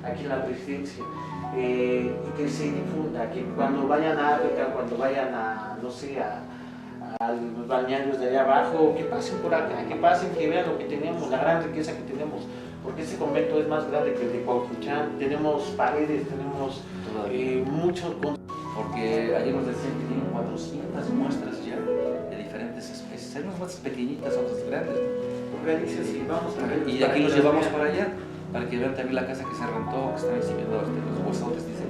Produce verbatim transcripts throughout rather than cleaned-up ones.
aquí en la presidencia, eh, y que se difunda, que cuando vayan a África, cuando vayan a, no sé, a, a los balnearios de allá abajo, que pasen por acá, que pasen, que vean lo que tenemos, la gran riqueza que tenemos, porque este convento es más grande que el de Cuauhtitlán. Tenemos paredes, tenemos, eh, muchos con- Porque ayer nos decían que tienen cuatrocientas muestras ya de diferentes especies. Hay unas muestras pequeñitas, otras grandes. Organicen, sí, vamos a ver. Y de aquí los llevamos para allá, para que vean también la casa que se rentó, que están exhibiendo, este, los huesotes, dicen.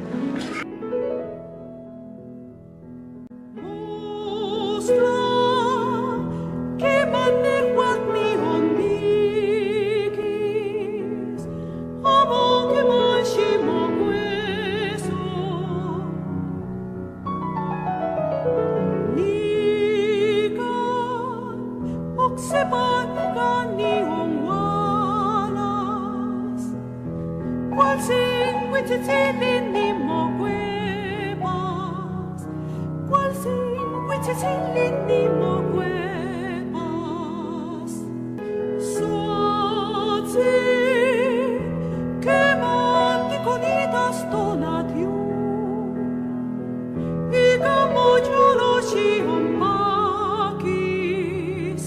Nikan oksepa nikan nionwalas, kualtsin kuitsitsilin nimokuepas, kualtsin kuitsitsilin nimokuepas. Satsin keman tikonitas tonatiuh, ika moyolo xionpakis.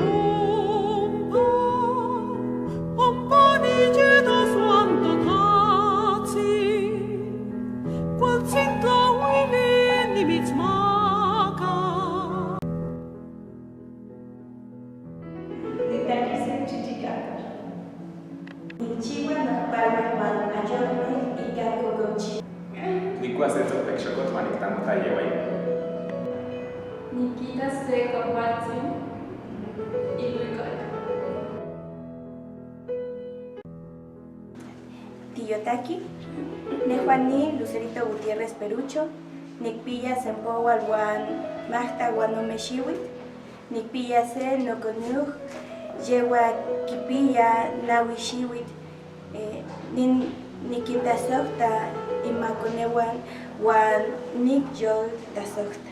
Ompa, ompa niyetos uan Totajtsin, kualtsin tlauili nimitsmaka. Nitakis se chichikakatl. Nikchiua nokpalme uan ayoklej ika kokochi. Nikua se tsotekxokotl uan niktamota yeuayo. Nikita se kuakualtsin iluikak. Tiyotaki, nejua ni Lucerito Gutiérrez Perucho, nikpia senpoual uan majta uan ome xiuitl. Nikpia se nokoneu, yeua kipia naui xiuitl. Eh, nin-, nikintasojta inmakoneuan uan nikyoltasojta.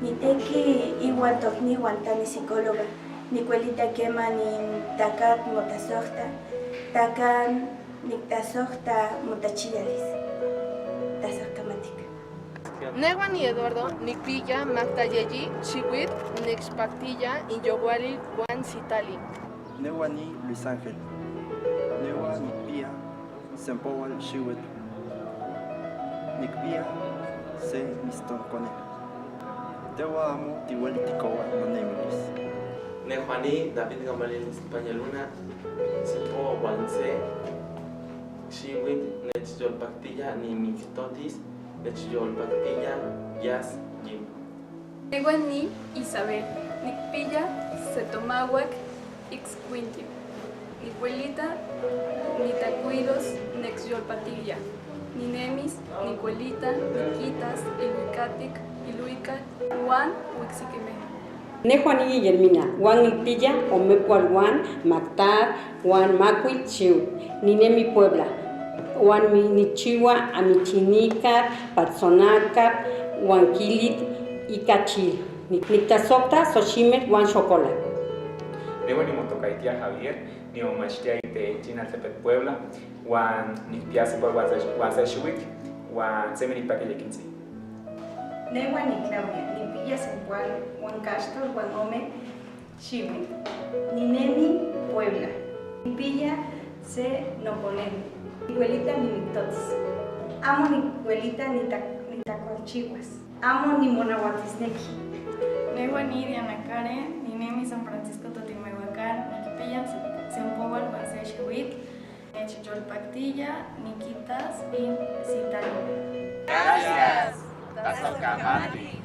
Niteki iuan tokniuan ta nipsicóloga. Nikuelita keman intakat motasojta, takan niktasojta motachialis. Tasojkamatik. Nejua ni Eduardo, nikpia majta yeyi xiuitl, nechpaktia inyowalil uan sitalin. Nejua ni Luis Ángel. Nejua nikpia senpoual xiuitl. Nikpia se mistonkone. Teua amo tiuelitikoua monemilis. Nejua ni David Gamaliel España Luna, senpoual uan se xiuitl, nechyolpaktia nimitsitotis, nechyolpaktia yas yim. Nejua ni Isabel, nikpia se tomauak ikskintli. Niuelita nitakuilos, nechyolpatilia. Ninemis, niuelita nikitas iluikaktik, iluikak uan oksekimej. Nejua ni Guillermina, uan nikpia omekual uan majta uan makuil xiuitl. Ninemi Puebla, uan mi-, nikchiua amichinakatl, patsonakatl uan kilit ika chil. Nik-, niktasojta xochimej uan xokolatl. Nejua nimotokaitia Javier, nimomachtia itech Chinaltepec, Puebla, uan nikpia senpoual uan se, uan se xiuitl, uan semi nikpaki yekintsin. Nejua ni Claudia, nikpia senpoual uan kaxtol uan ome xiuitl. Ninemi Puebla. Nikpia se nokoneu. Niuelita nimiktotis. Amo niuelita nita-, nitakualchiuas. Amo nimonauatisneki. Nejua ni Diana Karen, ninemi San Francisco Totimaihuacán, nikpia se-, senpoual uan se xiuitl. Nechyolpaktia nikitas insitalin. Gracias. Tasojkamatik.